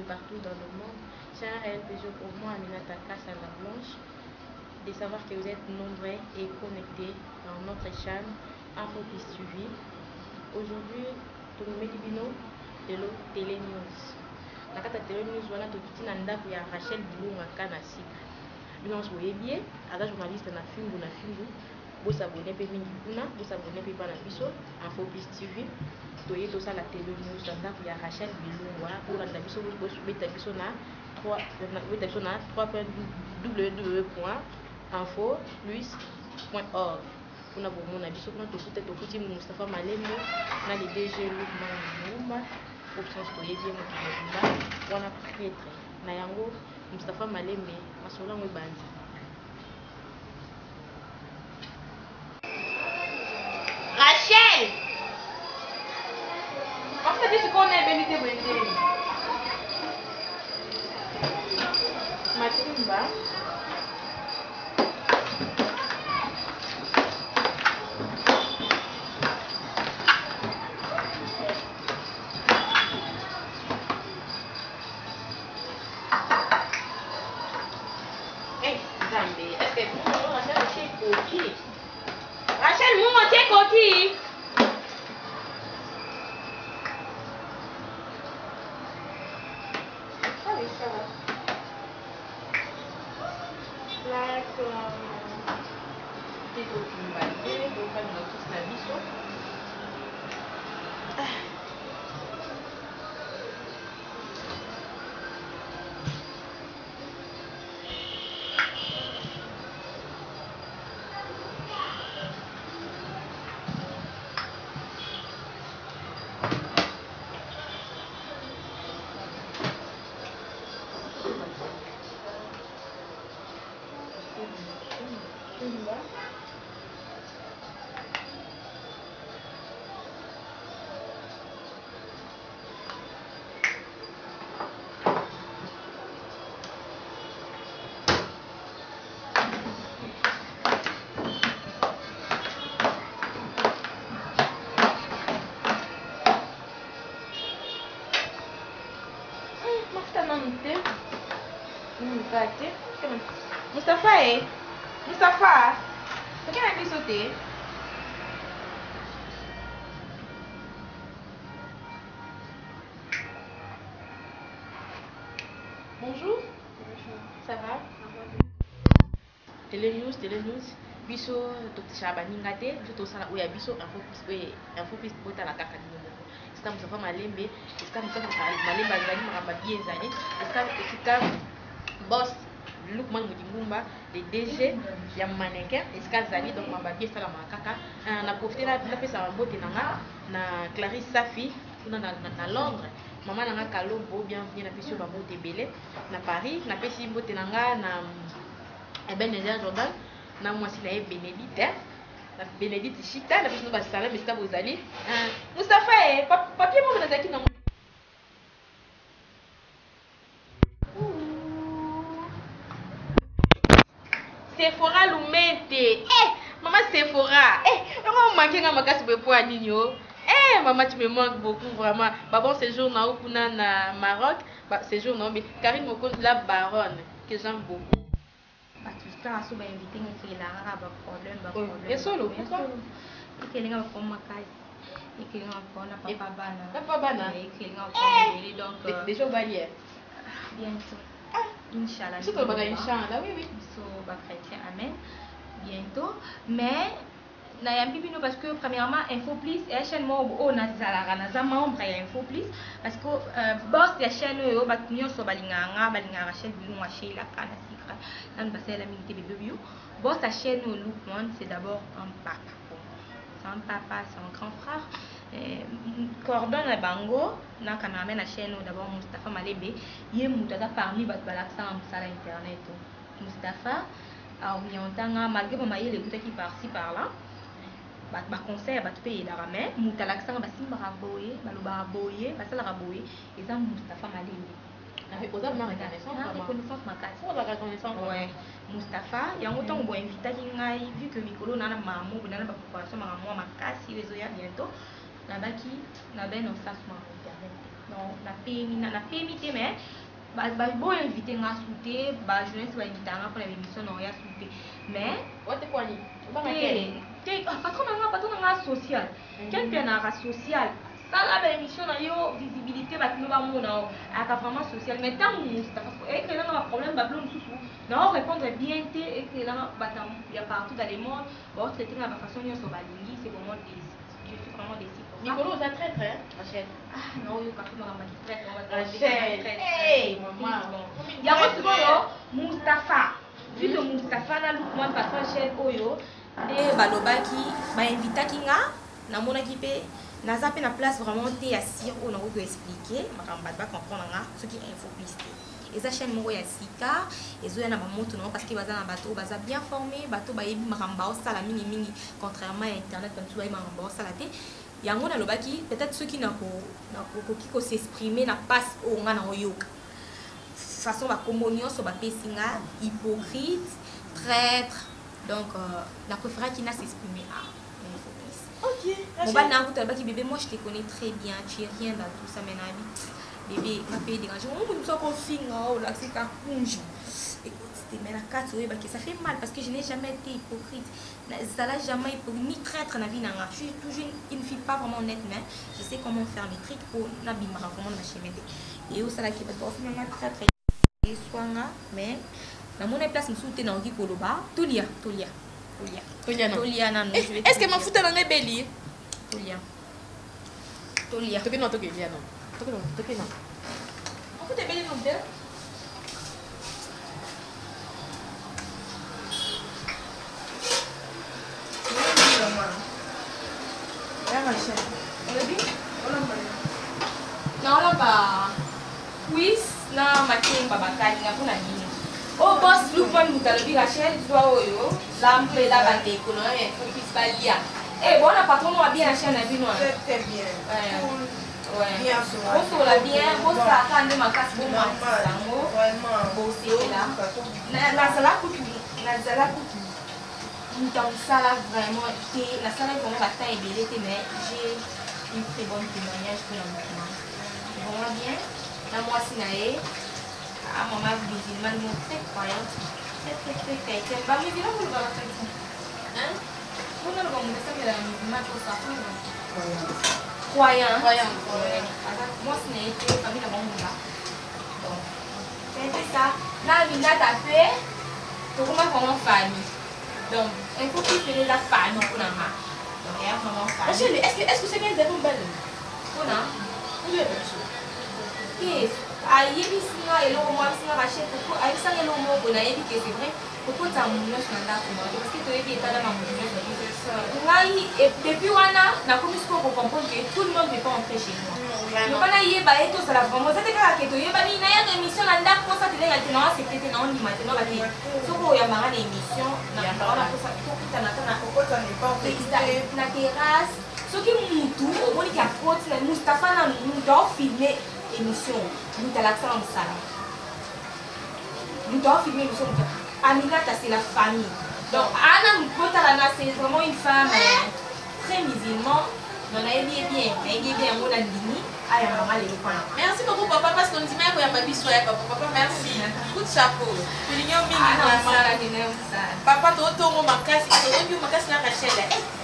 partout dans le monde. C'est un réel plaisir pour moi, Aminata Kassala Blanche, de savoir que vous êtes nombreux et connectés dans notre chaîne Info Plus TV. Aujourd'hui, tomemeli bino lelo Tele News. Na kati ya Tele News wana tokiti na ndako ya Rachel Bilunga Kana Sika. Bino nyonso boyebi ye, aza journaliste na fimbu na fimbu. Bo s'abonner pe mingi kuna, bo s'abonner pe epa na biso Info Plus TV. Toye tosala Tele News na ndako ya Rachel Bilungwa, bolanda biso bobeta biso na 3 bobeta biso na 3.www.infoplus.org kuna bomona biso kuna tokuta tokuti Moustapha Malembe na le DG Lukman Ngumba options toyebi ye mokili mobimba wana prêtre na yango Moustapha Malembe masolo yango ebandi. Rachel! Mafuta te sikoyo na ebeli te boye ndenge. Matimba. Eh, Nzambe, est-ce que mungo Rachel atie ekoki? Rachel, mungo atie ekoki? Ah oui, ça va. Like, te totumba te, tokalinga sosi na biso. Ah. Mafuta nanu te nanu kaka te Moustapha e Moustapha toke na biso te. Bonjour. Bonjour. Ça va? Tele News, Tele News. Biso totishaka baninga te, biso tosala oyo ya biso info plus oyo info plus botala kaka bino moko. Esika Moustapha Malembe, esika Moustapha Malembe azali makambo ya bien ezali, esika esika boss Lukman Mudingumba le DG ya mannequin esika azali donc makambo ya bien esalamaka kaka. Na profiter napesa mbote na nga na Clarisse Safi kuna na, na, na Londres. Mama na nga Kalombo, bienvenue, napesi yo ba mbote ebele na Paris, napesi mbote na nga na Ebenezer Jordan na mwasi na ye Benedite, na Benedite Shita, napesi bino ba salam esika bozali. Moustapha eh, papier moko nazalaki na Sephora Lumente eh maman Sephora eh yango manque nga makasi boye po ya nini oh eh maman tu me manques beaucoup vraiment ba bon séjour na yo kuna na Maroc ba séjour na yo mais Carine Mokonzi la baronne que j'aime beaucoup. Batu kaka so ba invite nga ekelaka kaka ba problème ba Oh, problème. ya solo, pourquoi? Ekelinga ba problème makasi. Ekelinga ba problème na papa bana. Na papa bana? Ekelinga ba problème ebele donc Déjà obali eh? Bientôt. Ah. Inch'Allah. Biso tolobaka Inch'Allah, oui oui. Biso ba chrétien, amen. Bientôt. Mais nayambi bino parce que premièrement Info Plus ya chaîne moko oyo nazalaka naza membre ya Info Plus parce que boss ya chaîne oyo bato nyonso balingaka nga balingaka Rachel Bilungwa Sheila Kana Sikra nanu basalela mingi te bebe bio boss ya chaîne oyo Lukman c'est d'abord un papa pour moi c'est un papa c'est un grand frère cordon na bango na cameraman na chaîne oyo d'abord Moustapha Malembe ye moto aza parmi bato balakisaka mosala internet Moustapha aorienta nga malgré ba mayele ekutaki par-ci par-là ba conseil ya bato mpe eyelaka mais moto alakisanga basimbaka boye balobaka boye basalaka boye eza Moustapha Malembe. Oza vraiment reconnaissant Na vraiment. reconnaissance makasi. Oza reconnaissant vraiment. Ouais. Moustapha yango ntango bo invitaki ngai vu que mikolo na na mamu na na ba préparation makambo mwa makasi oyo ezoya bientôt nabaki na ben osasuma internet te donc napemi napemi te mais Bo invité nga su te, ba journaliste ba invité nga mpona émission na oya su te, mais Wate kwani? Obanga te Ken? Te, ah, patron na nga social Ken mpe anaka social. Sala ba émission na yo, visibilité, bato no bamona o ayaka vraiment social. Mais ntango Mustapha ekelanga ba problème, babilo mosusu nao répondre bien te, ekelanga bato ya partout dans le monde baotraite nga na ba façon nyonso balingi. C'est vraiment déçu, je suis vraiment déçu pour ça. Mikolo oza traître, hein, Rachel. Ah, naoyoka mpe makambo ya traître. Rachel, hey, maman. Yango sikoyo Mustapha, vu que Mustapha na Lukman, patron chaîne oyo, nde balobaki, bainvitaki nga, namonaki mpe naza mpe na place vraiment te ya sire oyo nakoki koexpliquer makambo bato bacomprendre nga. Soki Info Plus te, eza chaîne moko ya sika ezoya na bamoto nango, parce que baza na bato oyo baza bien formé, bato bayebi makambo baosala mingimingi, contrairement ya internet, bamosusu bayebi makambo baosala te. Yango nalobaki peut-être soki nakoki kos'exprimer na passe oyo nga naoyoka, façon bakombo nyonso bapesi nga, hypocrite, traître, donc na préféraki na s'exprimer ah Info Plus. Ok. Mobali na akuta alobaki: "Bébé, moi je te connais très bien, tu es rien dans tout ça." Mais nayebi bébé nga mpe dérange omo mosu akofinga, olakisi kakunju écoute te, mais na kati oyebaki ça fait mal, parce que je n'ai jamais été hypocrite, nazala jamais hypocrite ni traître na vie na nga. Je suis toujours une fille pas vraiment honnête, mais je sais comment faire mes trucs po nabimaka vraiment na chemin te. E osalaki bato bakofinga nga traître, eswanga, mais namoni place mosusu te nakoki koloba. Tolia, tolia, tolia. Tolia nano. Tolia nano. Est ce que mafuta nanga ebeli? Tolia, tolia. Toke na, tokelia nano, toke na, toke na. Mafuta ebeli nano te. Ya Rachel. Olobi naolamba cuisse na makemba bakalinga mpona bino. Oyo boss Lukman moto alobi: "Rachel, zwa oyo, lambela bandeko na yo Info Plus balia." E bona patron mo abien na chaîne na bino. Très très bien. Cool. Bien sola. Bosola bien, bosalaka nde makasi, bomatisa yango. Vraiment. Bosepela. Nazala kutu moto ya mosala vraiment te, nasala vraiment ba temps ebele te, mais j'ai une très bonne témoignage mpona Lukman, vraiment bien na mwasi na ye, ah, mama musulmane mo très croyante, très très très chrétienne. Bamusulman boloba ba chrétien mpona loba moto asamelaka musulman tosa croyant. Croyant. Ouais. Aza mwasi na ye te, famille na bango moba. Donc c'était ça na Aminata mpe tokoma vraiment famille. Donc Info Plus pene eza famille mpona nga, donc eya vraiment famille. Rachel, est ce que soki ezali mobali Mpona ozoyeba biso? Te, ayebisi nga eloko moko, ayebisi nga: "Rachel," ayebisanga eloko moko boye, nayebi ke c'est vrai, kokota motu nyonso na ndako moko te, parce que toyebi etala motu nyonso te. Ngai depuis wana nakomi sikoyo kocomprendre que tout le monde ne peut pas entrer chez moi. Loba nayeba ye, tozala vraiment, eza te kaka ke toyebani, nayaka émission na ndako mposa telenga te, nao accepte te, naondima te, noba te. Soki oyambanga na émission, wana mposa tokutana ata na terrasse. Soki mutu omoniki akoti na Mustapha, na mutu aofilme émission, mutu alakisaka mosala, mutu aofilme émission, mutu Aminata, c'est la famille. Donc ana botala na, c'est vraiment une femme très musulman. Donc nayebi ye bien, nayebi ye bien, yango na ndimi ayambanga lelo mpona. Merci beaucoup papa, parce que ondima ya koyamba biso ya papa. Papa, merci, coup de chapeau, tolingi yo mingi vraiment. Papa, totongo makasi, totongi yo makasi na Rachel.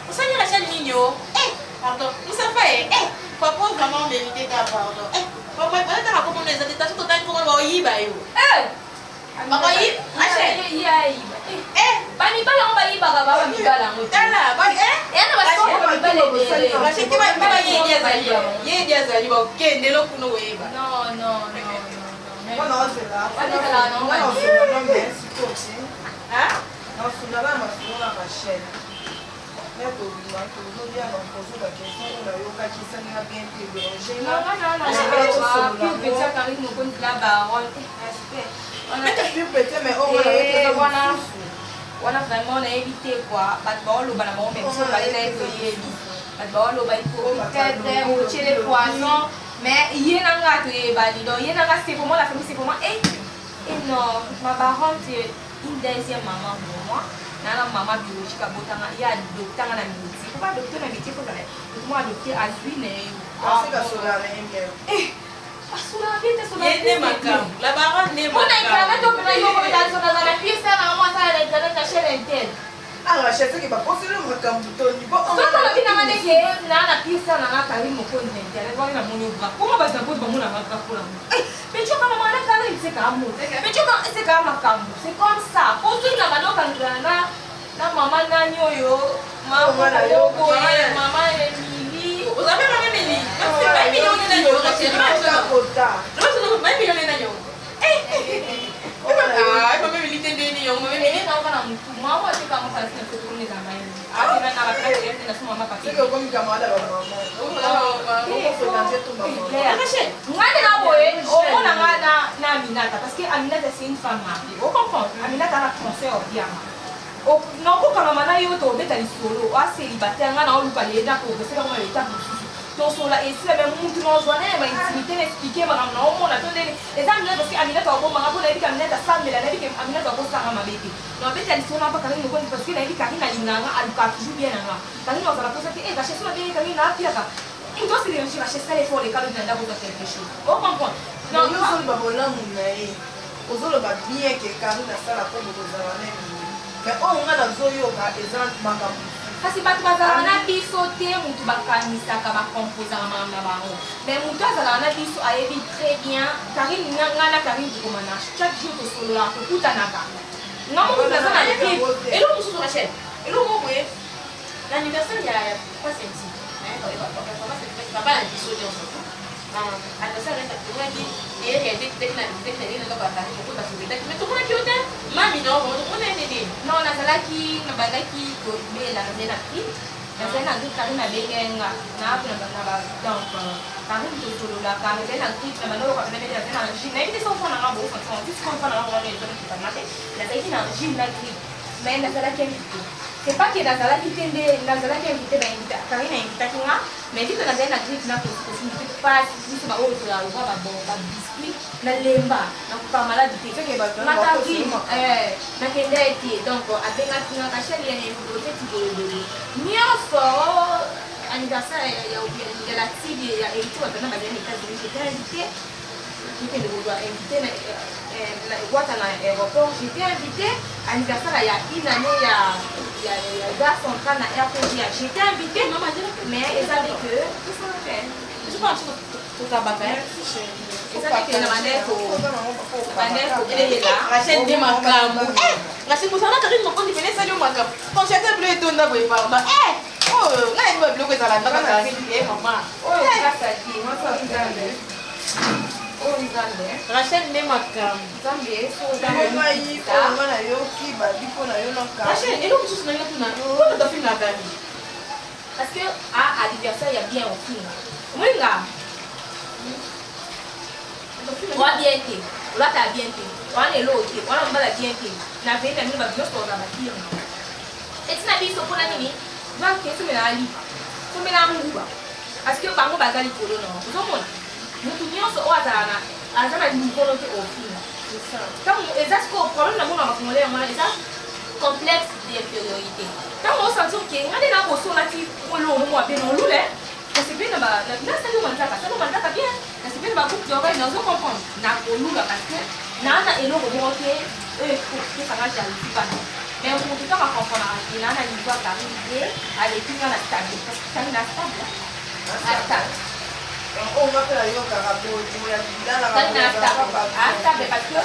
Osali Rachel nini o? Pardon, Musafa. Papa vraiment mérité ka pardon. Papa, otaka komona eza te, taso totangi komona baoyiba yo. Bakoyiba Rachel. Bamibala yango bayibaka, ba bamibala yango. Tala. Eya na basoko bamibala ebele. Rachel, keba, ye edi azali, ye edi azali, bakende lo kuna koyeba. Non, non, non, non. Wana ozela. Wana ezalaka nango. Wana ozela, mais sikoyo nasolala masolo na Rachel me tobima, tozolia, bapozo ba question oyo nayokaki esalinga bien te, dérange. Petit Karine Mokonzi la baronne, respect. Pete, mais oyo wana wana vraiment nayebi te quoi. Bato baoloba na bango, mais biso bale na ye toyebi. Bato baoloba hypocrite, otiele poison, mais ye na nga toyebani. Donc ye na nga, c'est vraiment la famille, c'est vraiment et non, ma baronne, c'est une deuxième maman pour moi. Nana mama biologique abotanga ye, adoptanga na métier. Po baadopte na métier, fozala moto mo adopte azwi na ye. Asolaka bien te. nde makambo la baronne nde mpona internet opena yo naza na piesa na mwa asala na internet na chaîne intel. Ah, Rachel, soki bakoseli makambo toni bo. Soki olobi nanga ndeke naa na piesa nanga Karine Mokonzi na internet wana, namoni obra koma bato na poto bamonanga bra mpona mo pechoka mama na Karine, c'est mo pechoka, c'est makambo, c'est comme ça. Po soki na bando okangana na mama nani oyo Mama na yo, boye mama Emili. Oza mpe mama Emili, bayebi yo nde nani yo, Rachel? Kota. Bayebi yo nde nani yo? Ah, mama Emili te, ndeni yo mama Emili? Eyekaka na motu mama atekanga falasi na soki kuna ezala mayele akenda na bakalate na so mama papi. Soki okomi camarade ya bamama, okofréquente to bamama. Rachel. Nga nde na boye omona nga na Aminata, parce que Aminata, c'est une femme mariée, ocomprendre? Aminata na français obianga nakokangama na yo, tobeta lisolo acélibataire, nga na oluka leda progresse bango na l'étape mosusu, tosola esila. Me mutu nazwa na ya baintimité na expliquer makambo na omona to ndeni eza Aminata, parce que Aminata abomanga mpo nayebi ke Aminata asambela, nayebi ke Aminata akosanga mabe te. Nabeta lisolo na mpa Karine Mokonzi, parce que nayebi Karine alinganga, alukaka toujours bien nanga. Karine azala posa te e Rachel so nabenge Karine na apiaka moto asedérange. Rachel, sala effort lekalo na ndako, ozwa quelque chose, ocomprendre? Non, yo ozoloba bolamu na ye, ozoloba bien ke Karine asala mpo bokozala na Emili, mais oyo nga nazoyoka eza makambo mosusu. Kasi bato bazalaka na biso te, motu bakanisaka, bakomposaka makambo na bango, mais motu azalaka na biso ayebi très bien Karine. Nga na Karine tokomana chaque jour, tosololaka, tokutanaka. Nga moko naza na grippe. Eloko mosusu, Rachel, eloko moko boye, l'anniversaire ya papa Senti, papa na biso nyonso, anniversaire tomonaki eyeke te na ndako ya Karine Mokonzi, asubetaki, mais tomonaki yo te, mami na yo tomona ye nini? Non, nazalaki, nabandaki kobela, nazali na grippe, nazali na grippe. Karine abenge nga na donc Karine tosololaka, nazali na grippe, na banda oyoka pena bete, nazali na angine, nayebi te soki mpo nanga bosantisiko mpo nanga wana ezonakitama te. Nazalaki na angine na grippe, mais nazalaki invité. C'est pas que nazalaki te nde nazalaki invité, bainvita Karine, ainvitaki nga, mais vu que nazali na grippe na kosimbi pasi, biso baoyo tozala lokwa babiscuit nalemba, nakoka maladi te. Mataki nakende te. Donc abengaki nga, Rachel ya ofeti boyeboye nyonso, anniversaire ya la tige ya Héritier Watana, bazali na États-Unis, j'étais invité. Tokende kozwa invité na Wata na aéroport, j'étais invité. Anniversaire ya une année ya gare centrale na RTGA, j'étais invité, mais eza nde que Tokabaka. Eza nde que na bandeko kobeyela. Rachel nde makambo. Rachel, mosala Karine Mokonzi pene esali yo makambo, congélateur bilo etonda boye, pardon. Oyo ngai yebi babiloko ezala ndako Karine te, mama. Oyo kasaki Nzambe, oyo Nzambe. Rachel nde makambo. Nzambe. Ngai oyo nga nayoki babi mpo na yo na. Rachel, eloko mosusu nangi tuna, mpona tofingaka nini? Parce que a anniversaire ya bien, ofinga omoninga oa bien te, olata bien te, wana eloko te, wana mobala bien te, na vei na bino bato nyonso bakozala batire eti na biso. Mpona nini donc esomela lipa, somela nguba, parce que bango baza likolo na ozomona motu nyonso oyo azala na aza na niveau no te, ofinga. Ntango eza sikoyo problème na mona bakongolais, yango wana eza complexe d'infériorité. Ntango osentir ke nga nde nakosolaki olongo mwa be na olule, nasepeli na nasali manzaka, sali manzaka bien, nasepeli na bacoupe d'oreille, nazo comprendre nakolula, parce que naa na eloko moko te oyo ekopesanga jalousie bana. Mais motu ntango acomprendaka ke naa na niveau ya Karine te, aleki nga na stable, parce que Karine na stable, astable. Oyo nga mpe nayokaka boye. Karine na stable, astable, parce que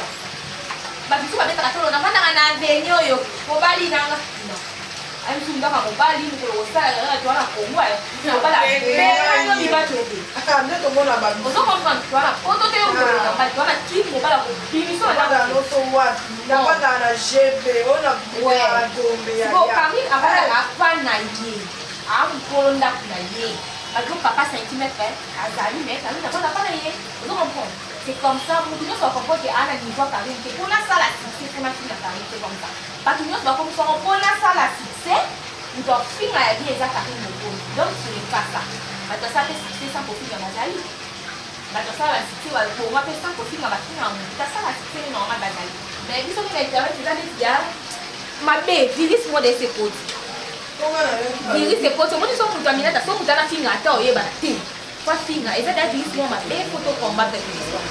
babisu babetaka tolo, navandaka na aveni oyo mobali nanga non ayebisu ndaka mobali mokolo kosala kaka toa na Kongo, mobali abenga mibato ete. Nde tomona. Ozo comprendre, toa na poto te, yo mokolo na mobali toa na kini, mobali akobimiso na ndako. Noso wapi navandaka na GV oyo na Gombe. Siko Karine avandaka pa na ye, amokolo ndako na ye, malgré papa centimètre azali, mais Karine avanda pa na ye, ozo comprendre? C'est comme ça, moto nyonso acomprendre ke aa na niveau ya Karine te. Mpona asala succès, mpona finga Karine, c'est comme ça. Bato nyonso bakomisaka mpona asala succès, moto afinga ya bien eza Karine Mokonzi. Donc ce n'est pas ça. Bato asala mpe succès sans kofinga bazali, bato asala basuccès babonga mpe sans kofinga, bafinga moto asala succès nde normal bazali. Mais biso nde na internet eza neti ya mabe, virus moko ese ekoti, virus ekoti. Omoni so moto aminata, so moto anafinga ata oyebana te po afinga, eza da virus moko mabe, faut tocombattre virus wana.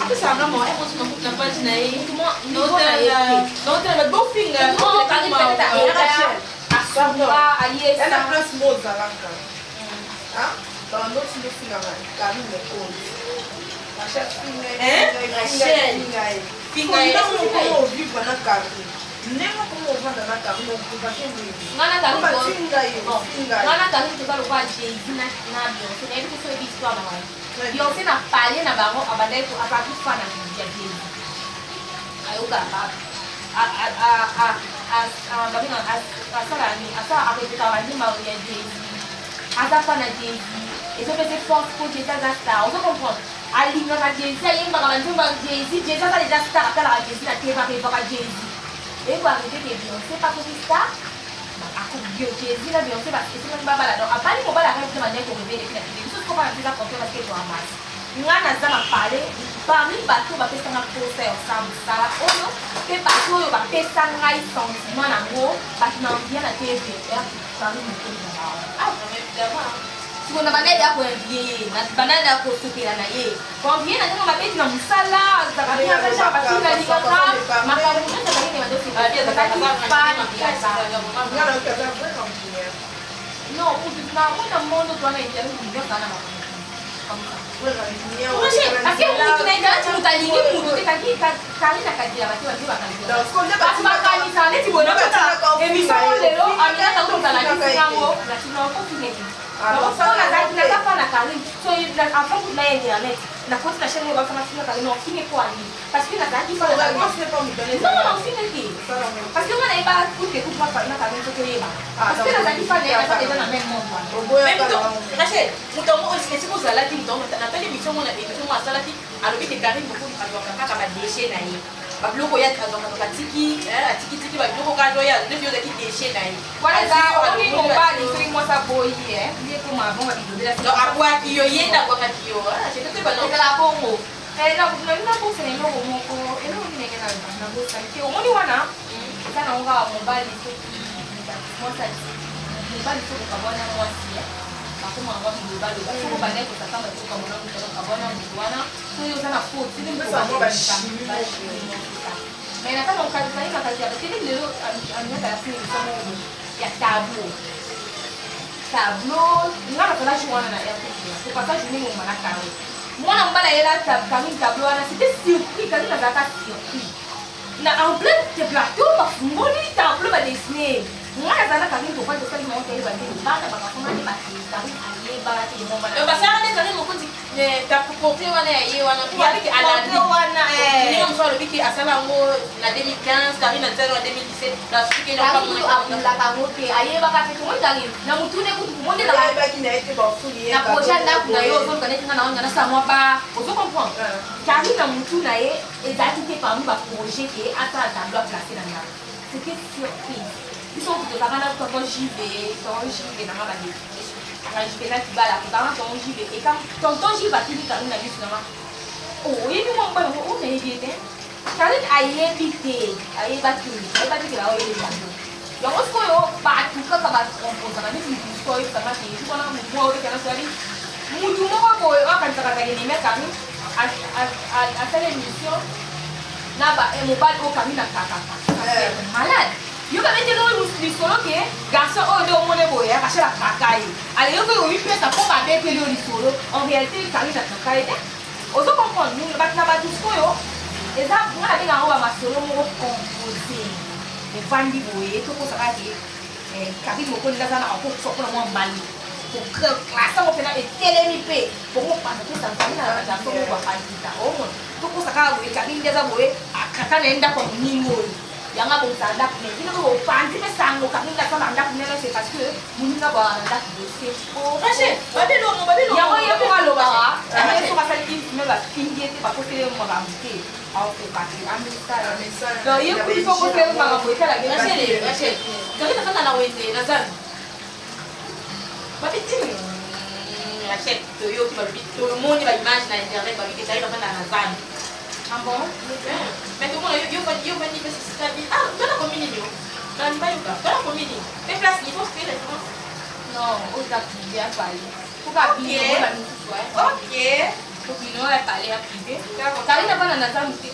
Apesaka nga mawa emo sima kutu na page na ye. Niveau na ye te. Naotala bato bofinga. Non, Karine peut-être aida, asunga, Ya na aliesa. place mo ozalaka bandoti ndofingaka Karine Mokonzi. Rachel Hein? Rachel. Finga ye. Ndenge okoma ovivre na Karine, ndenge okoma ovanda na Karine, okokake nini? Nga na Karine Batinga ye, Bon, ofinga nga ye. na Karine toza lokola Jay-Z na Beyoncé. Nayebi te soki oyebi histoire na bango. Beyoncé na palais na bango abandaki azalaki fan na ya Jay-Z. Ayokaka babengaka asala nini, asala arepetaka banzembo ya Jay-Z. Aza fan na Jay-Z. Ezopesa force po Jay-Z aza star. Ozo comprendre? Alingaka Jay-Z, ayembaka banzembo ya Jay-Z. Jay-Z aza déjà star, atalaka Jay-Z na TV, arevaka Jay-Z. Eko arrivé ke Beyoncé pa soki star, Jay-Z na Beyoncé esengaki babala. Donc abali mobali arrête te, bandaki korêver depuis na TV. Biso sikoyo bana eza contraire parce que ezwaka masi. Nga naza na palais parmi bato bapesanga posa ya kosala mosala oyo, mpe bato oyo bapesa ngai sentiment nango, bato na envie na TVR, Karine Mokonzi na bango. Ah, vraiment, évidemment. Sikoyo na bandaki ya koenvie ye, na bandaki ya kosepela na ye, koenvie na ndenge mabeti na mosala, azalaka bien, aza genre bato nalingaka makambo nyonso azalaki na bandosepelazalaki fan ya Nga nayoki aza vrai rancunière. Non, mutu na mona mondo to wana internet, mutu nyonso aza na makambo comme ça. Vrai rancunière. Roger, parce que mutu na internet, mutu alingi mutu te. Kaki Karine akadila bato bato bakalila. Donc, sikoyo nde Bato bakanisaka neti boye nakota émission oyo lelo, Aminata kozala kisi yango natina okofingeki. Naza fa na Karine, so avant kutu na internet, nakoti na chaîne oyo bafanga finga Karine, ofinge po ani? Parce que nazalaki fa na Karine. Non, non, ofinge te, parce que nga nayeba kutu ekutu na Karine, soki oyeba, parce que nazalaki fa na ye, naza déjà na même monde wana. Rachel, moto yango esika ozalaki, moto yango natali émission ngo, na émission ngo asalaki, alobi ke Karine Mokonzi azwaka kaka badéchets na ye, babiloko oyo azwaka, atiki atikitiki babiloko kaka oyo neti oyo ozalaki déchet na ye. Wana eza okomi mobali, soki mwasi aboyi ye, ye koma bongo bilobela. Donc abwaki yo, ye nde abwakaki yo. Ezala bongo. Nabosana eloko moko, eloko nini ndenge nabosani te. Omoni wana eza nango kaka mobali, soki mwasi, mobali soki okabwana mwasi, bakoma yango bilobaloba. Soki obandaki kosakamba te, okamona moto okabwana moto wana, soki oza na faute. Mais na kaka okazali na kati ya batele lelo, Aminata asini émission moko ya tableau. Tableau nga nazala jour wana na RTP, topasa journée moma na karo. Mwana mobali ayela Karine tableau wana, c'était surpris. Karine azalaka surpris na en plein plateau, bafungoli tableau, badessiner. Nga nazala na Karine, tofandi, tosali mango, toyeba te bana bakafanga te. Karine ayebaka te. Basala nde Karine Mokonzi portrait wana ya ye wana po alobiki alandi wana. Ndenge mosusu alobiki asala yango na 2015, Karine atisala na 2017, na suki. Karine akulaka yango te, ayebaka te. Tomoni Karine na motune kutu komoni ayebaki na ye te, bafuli ye. Na projet ndako na yo, ozoluka neti nga na wanga nasala mwa ba, ozo comprendre? Karine na mutu na ye ezalaki te parmi baprojet ke asala tableau aplace na ndako. C'était surprise. Biso kutu tozalaka na tonton Jive, tonton Jive nanga bandeko anga Jive na kibala, tozalaka na tonton Jive. Eka tonton Jive atindi Karine na biso nanga: oyebi mwa mobali yango oyo? Nayebi ye te. Karine ayebi te, ayeba te, ayeba te ke baoyebi tableau yango. Sikoyo bato kaka bacomposaka neti mutu sikoyo oyebisanga te jour wana, motu moko oyebisanga soki mutu moko boye oyo akanisaka azalaki ennemi ya Karine, asali émission na mobali oyo Karine akakaka malade. Yo babeteli oyo lisolo ke garçon oyo nde omoni boye, Rachel akaka ye. Ale yo mpe oyipesa mpo babeteli yo lisolo, en réalité Karine akaka ye te. Ozo comprendre? Bato na bato sikoyo eza nga nabenga yango bamasolo moko composé. Ovandi boye, tokosaka ke Karine Mokonzi aza na akokufa mpona mwa mbali, classe yango mpena etelemi mpe bongo panza tosanzali na garçon moko bapandita. Omona, tokosa kaka boye, Karine nde aza boye, akata na ye ndako ya moninga oyo yango abongisaka ndako. Mais bino mpe bopanzi mpe sango Karine nde asala ndako nene, c'est parce que moninga bwaka na ndako boye, c'est faux. Yango ye moko alobaka, ye soki asali une semaine, bafingi ye te, bakoseli ye makambo te, aokoka te, amisala. Donc ye kuti fo koseli makambo etalaka. Rachel, Karine afanda na wenze na zandu babiti. Rachel, toyoki balobi, tomoni baimage na internet, babiki Karine afanda na zandu. Ah bon? Mais tomona yo vandi mpe sisikabi. Ah, tona komi nini yo balandi bayoka, tona komi nini mpe place il faut créer référence. Non, oza privé, afali. Faut pas bien, Ok. misusu. Ok. Tokino ya palais ya privé. Karine avanda na zandu te.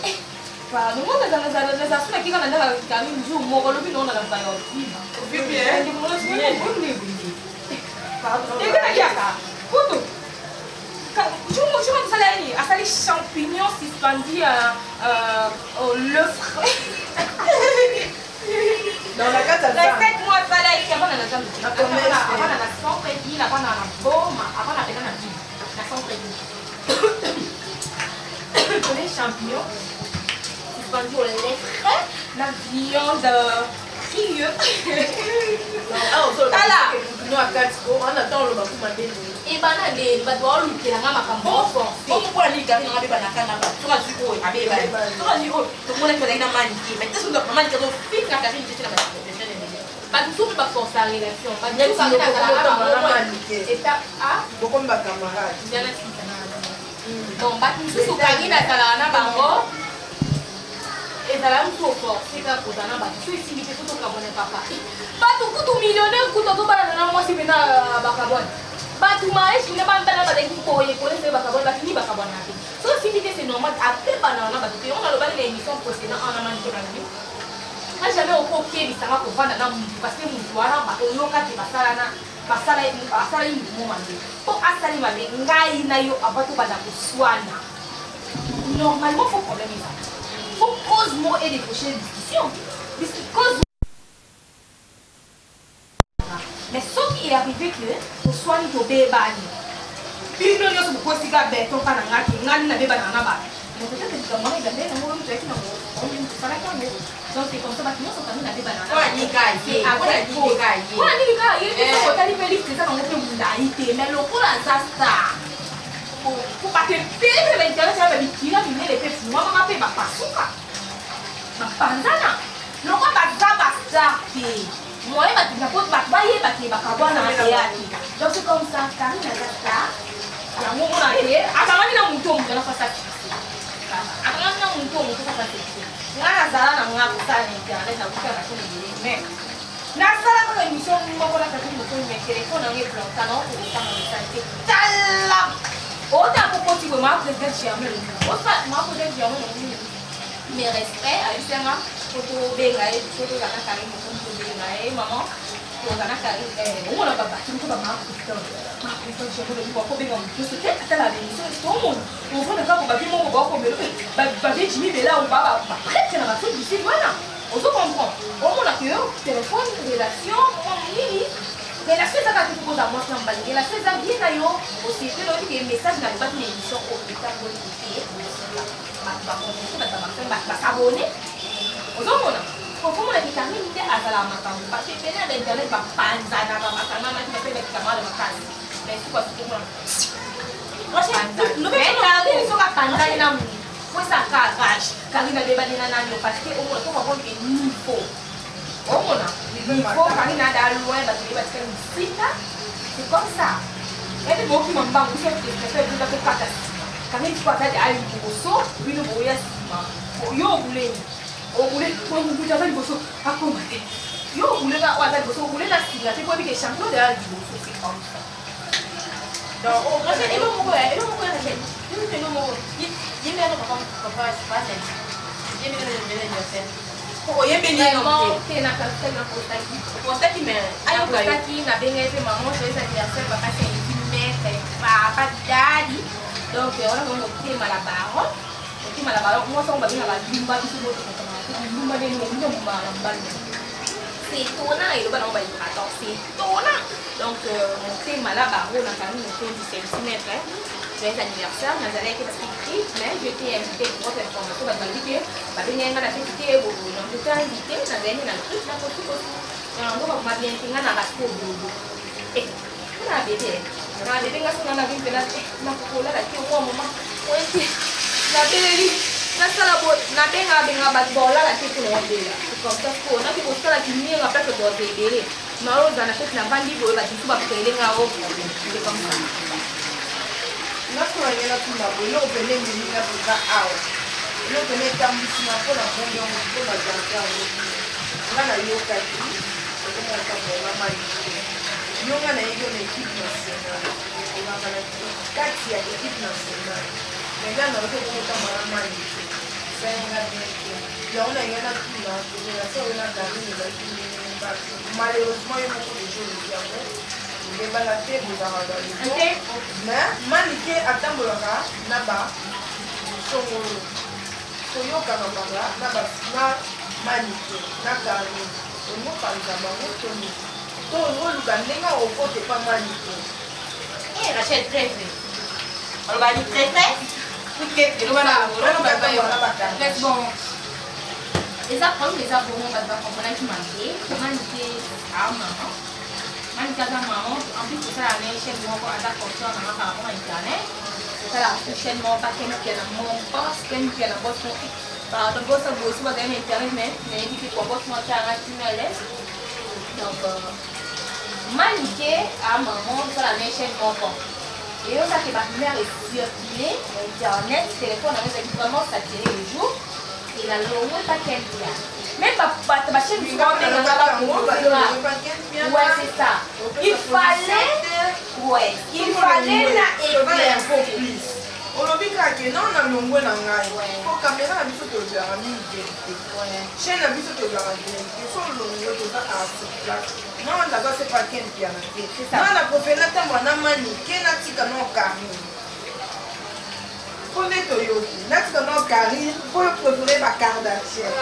Pardon, moi naza naza naza suna kika na ndaka Karine jour moko lobi na na mpaya otima. Pardon. Eke na kiaka. Kutu. Jour jour asala nini? Asali champignon suspendu au le frais. Donc na kati ya zando. Recette moi asalaki avanda na zandu. Avanda na centre ville, avanda na Boma, avanda pena na ville. Na centre ville. Les champignons suspendus au lait frais, la viande frieuse. Tala. No akati ko wana ntango oloba kuma nde Ebana nde bato baolukela nga makambo forcé. Mpo na nini Karine nga abebanaka na bato? Soki azwi oyo abebani, soki azwi oyo tomonaki bazalaki na Manike, mais te soki Manike azofinga Karine tete na bachaine ebele. Bato mosusu mpe baforce relation. Bato Neti mosusu yo azalaka kokota bango mwana mwa- Manike. Eta a Bokomi ba camarade. Diana Sita na bon bato mosusu Karine azalaka na bango, ezala mosu oforce kaka kozala na bato so esimbi te, so tokabwana papa. Bato kutu millionnaire kutu azobalana na mwasi mpena bakabwana. Bato mariage kuna bambala bazalaki boye kolesa bakabwana, bato nini bakabwana te. So esimbi te, c'est normal, abebanaka na bato te. Yango nalobaki na émission précédent ana Manike nalobi nga jamais okokebisanga kovanda na mutu parce que mutu wana oyoka te basalana basala asali mutu mo mabe mpo asali mabe. Ngai na yo avant tobanda koswana, normalement faut problème eza, faut cause moko edéclencher discussion, puisque cause. Mais soki earrive que toswani, tobebani, bino nyonso bokosika beton mpa na nga ke ngai nde nabebanaka na bato, mais peut-être likambo wana ebandeli nango oyo moto ayaki nango tosalaki yango. Donc c'est comme ça, bato nyonso kami nabebanaka. Mpona nini kaka ye? Mpona nini kaka ye? Mpona nini kaka ye te? Soki otali mpe liste eza nango mpe molai te, mais lokola aza star po bato ebele mpe bainternet ya babikila minene mpe fungwamaka mpe bapasuka bapanzana lokola baza bastar te, moyen bato na po bato bayeba ke bakabwana eya te. Donc c'est comme ça, Karine aza star, yango mona te akangami na motu oyo moto ana fasa succès, akangami na motu oyo moto fasa succès. Nga nazala na nga kosala na internet, nakuta na chaîne ebele, mais nasala kaka émission moko na Karine Mokoni, mais telefone yango eplanta na okokotanga message te. Tala ota kokoti boye, maa président Germain, maa président Germain Lomini, mes respects, ayebisanga po tobenga ye so tozala na Karine Mokoni, tobenga ye mama toza na Karine. Omona babato moko bamaa président, maa président Germain Lomini, bakobenga motu nyonso te atala bémission. Tomona ovanda kaka babi moko bakomelo babi Jimi Bela baprêtre na baFrique du Sud wana, ozo comprendre. Omona ke téléphone relation mwa nini, relation eza kaka te koza mwasi na mobali, relation eza bien na yo osepeli, oyebi ke message na lobaki na émission oyo etamboli te, bato baconfesse, bato bato basabone. Ozomona okomona ke Karine nde azalaka makambo, parce que ebele na bainternet bapanzanaka, bakangamaki, bape bakikamada makasi, mais suka sukomona. Mais Karine soki apanzani na mutu po esaka rage, Karine abebani na nani, parce que omona to comprendre ke niveau, omona niveau Karine ada loin, bato ye batikali mosika. C'est comme ça, ete bokima mbangu, biso téléspectateur tokata nsima. Karine siko aza ali liboso, bino boya nsima. Yo obuleni obule moto aza liboso akoma te, yo obule oyo aza liboso, obule na singa te po oyebi ke champion de ya liboso. C'est comme ça. Donc Rachel, elo moko ya elo moko ya Rachel, elo moko ye mpe papa papa papa ye mpe na anniversaire oyembeli ye. Vraiment te, na kapitali napostaki. Postaki, mais ayoka yo. Napostaki, nabengai mpe maman joyeux anniversaire papa Saidi, maître, papa dadi. Donc wana bango motema la baronne, motema la baronne, mwasi yango babengaka lumba, biso botokotamaka te lumba ndenge momutu omomaka na mobali. C'est étonnant, eloba nango bavibrator, c'est étonnant. Donc motema la baronne Karine Mokonzi, c'est aussi maître, joyeux anniversaire. Nazalaki parce que crise, mais j'étais invité. Pour votre information, bato balobi ke babengai nga na feti te. Donc j'étais invité, nazalaki na truc na kosi kosi yango bakoma bien te. Nga na rasiko bobo nga na bebe, na bebe nga so nga na vi mpena nakokolala te mwa mama oye te, nabeleli nasala bo nabenga benga bato baolala te mpona wabela. C'est comme ça po naki kosala kimienga place bato ebele maoza na feti, navandi boye, bato mosusu baprele nga o problème. C'est comme ça. Nasola ngai natuna boye, eloko pene ememinga mpenza awa, eloko pene etambwisinga mpona bongo yango mpona jante yango, nga nayokaki okomona ntango mama. Yo nga nayebi yo na équipe nationale, ozalaka na kati ya équipe nationale. Maintenant nayoki okomi otambola na Manike, esalinga bien te. Yango nalinga natuna relation oyo na Carine ezalaki ndenge nini? Malheureusement yo moko deja olobi yango, oyebana te, bozalaka ba lobo, mais Manike atambolaka na ba songolo, toyokaka mbala na ba na Manike na Carine, olingi opanza bango to nini? To olingi oluka ndenge okota epa Manike? Eh, Rachel, très vrai. Aloba ni très très. Bon, eza problème, eza bongo, bato bakomprenaki mabe. Manike a mama, Manike aza mama. En plus tosala na chaîne moko, aza consort nanga par rapport à internet. Tosala chaîne moko pa Ken Mpiana, mon boss Ken Mpiana, boss moko, pardon, boss ya bosi bazali na internet, mais nayebi te kwa boss moko atianga tina l'aise. Donc Manike a mama, tosala na chaîne moko. Eyokaki barumeur ecircule na internet, téléphone yango ezalaki vraiment saturé le jour e nalongwe pa Ken Mpiana. Même bato bachaîne mosusu babenganga, baproposenga. Ouais, c'est ça, il fallait, ouais, il fallait na éclaircir. Olobi kaka ke non, na longwe na ngai po caméra na biso tozwaka mingi vérité, chaîne na biso tozwaka vérité. So olongwe, toza a sur place, nga naza se pa Ken Mpiana te. Nga na préféré natambola na Manike, natika no Karine, mpo nde toyoki natika no Karine mpo yo préféré baKardashian.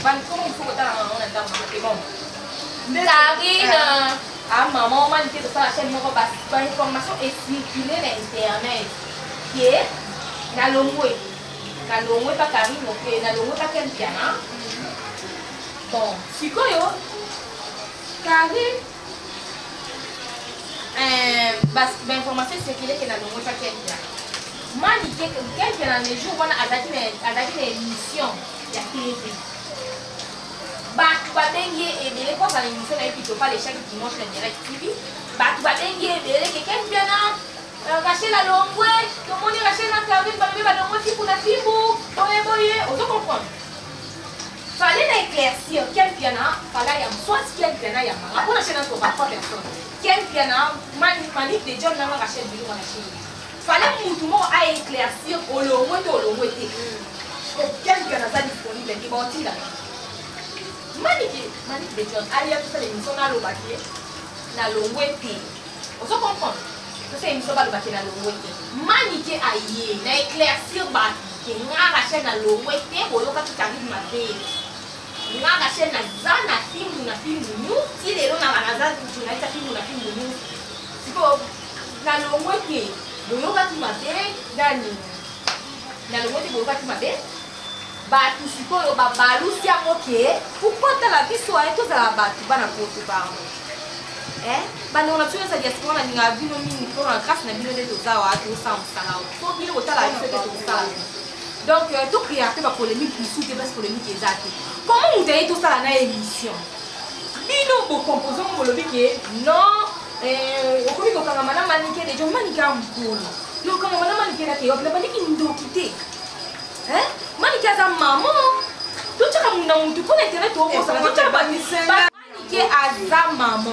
Bankoma mosusu kotala mama na ndako te. Bon, Karine a mama, Manike tosala chaîne moko, bainformation ecircule na internet ke nalongwe, nalongwe pa Karine oke, nalongwe pa Ken Mpiana. Bon, sikoyo Karine, bainformation ecircule ke nalongwe pa Ken Mpiana. Manike, Ken Mpiana le jour wana azalaki na émission ya TV. Bato babengi ye ebele mpo azala émission na ye Pitopale chaque dimanche na Direct TV. Bato babengi ye ebele ke Ken Mpiana, Rachel alongwe, tomoni Rachel na Karine balobi balongwe fimbu na fimbu, boye boye. Ozo comprendre, fallait na éclaircir Ken Mpiana, fallait ya soit Ken Mpiana ya manga mpona chaîne toka trois personnes, Ken Mpiana, Manike de John nanga Rachel Biloko na chaîne. Fallait mutu moko aéclaircir olongwe to olongwe te. Ken Mpiana aza disponible te, baotinda Manike, Manike de John aya tosala émission, naloba te nalongwe te. Ozo comprendre, tosala émission, baloba te nalongwe te. Manike aye na éclaircir bato ke nga Rachel nalongwe te, boyokaki Karine mabe. Nga Rachel naza na Fimbu na Fimbu News ti lelo, nanga naza journaliste ya Fimbu na Fimbu News. Sikoyo nalongwe te, boyokaki mabe nani, nalongwe te, boyokaki mabe. Bato sikoyo babalusi yango ke pourquoi tala biso aye tozala bato bana poto. Pardon, bandeko na biso nyonso ya diaspora, nalingaka bino mingi mpona grâce na bino nde toza wa tosala mosala. So bino kotala biso te, tosala. Donc tocréer te bapolémique lisusu te, place polémique eza te. Comment moto aye tosala na émission, bino bocompose ngo bolobi ke non, okomi kokangama na Manike deja? Manike ya mokolo, lokangama na Manike na ke wapi? Na bandiki ndoki te. Manike aza mama, totyaka na mutu mpona internet, tokosala totyaka. Manike aza mama,